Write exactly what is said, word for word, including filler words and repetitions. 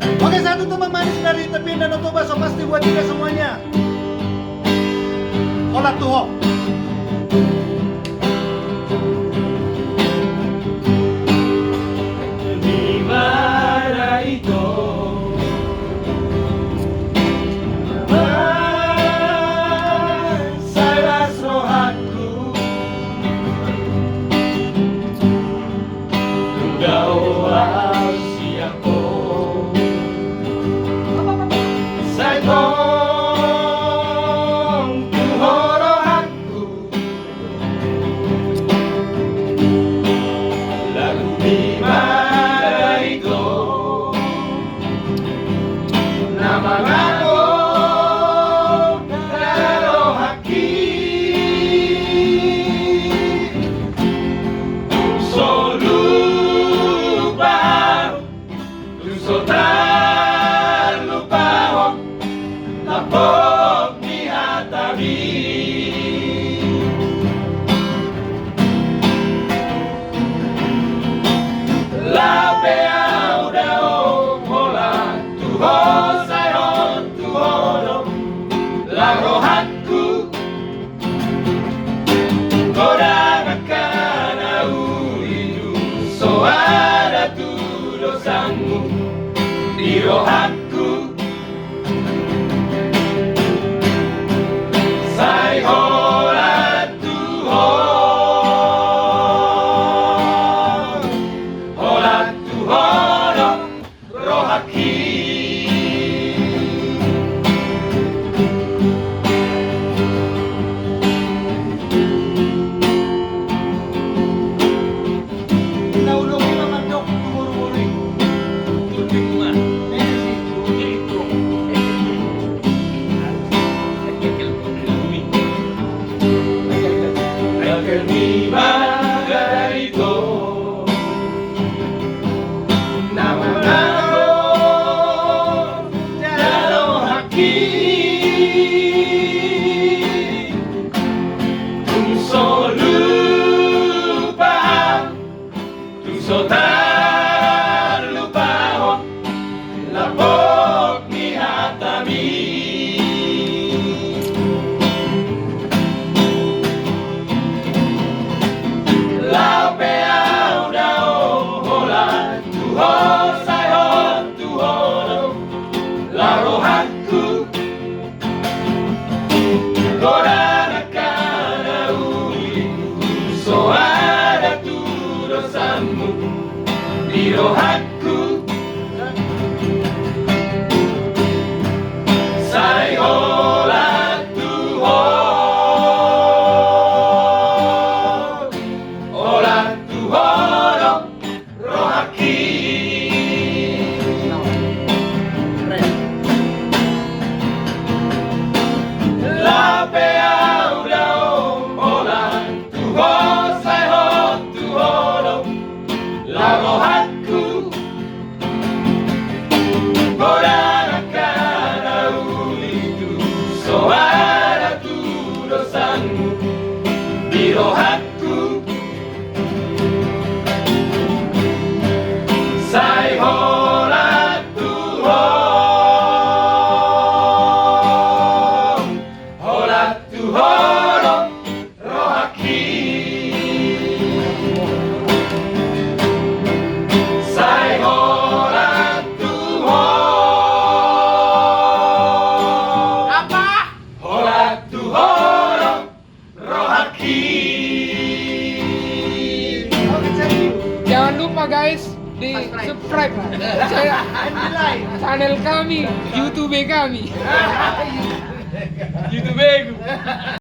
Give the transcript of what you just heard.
Oke, satu tembang manis dari Tebing Danau Toba, so pasti buat kita semuanya. Holan tu ho. Di mana itu? Sai las rohangku. Dao siap ho. Sai tong tu ho rohangku. Lagu di mana itu? Na mangago rohangki. Tung so lupa, tung so tarlupahon lambok ni hatami. Lape au dao holan tu ho, sai hon tu ho do las rohangku. Godang angka na uli, tung so ada tu dosanmu di rohangku. Sai holan tu ho, holan tu ho do rohangki. Na ulok i ma mandok tu boru-boru i. Tulping ma. Nai si. Tulping tu. Ekel ni Margarito. Na mangago rohangki. Tung so lupa, tung so tarlupahon lambok ni hatami. Lape au dao holan tu ho, sai hon tu ho do las rohangku. Godang angka na uli, tung so ada tu dosanmu di rohangku. Sai holan tu ho, holan tu ho do rohangki. Lape au dao holan tu ho, sai hon tu ho do las rohangku. Godang angka na uli, tung so ada tu dosanmu di rohangku. Sai holan tu ho, holan tu ho do rohangki. Sai holan tu ho. Apa? Holan tu ho do rohangki. Oke, thank you. Jangan lupa, guys, di subscribe channel kami, YouTube kami. YouTube-ku.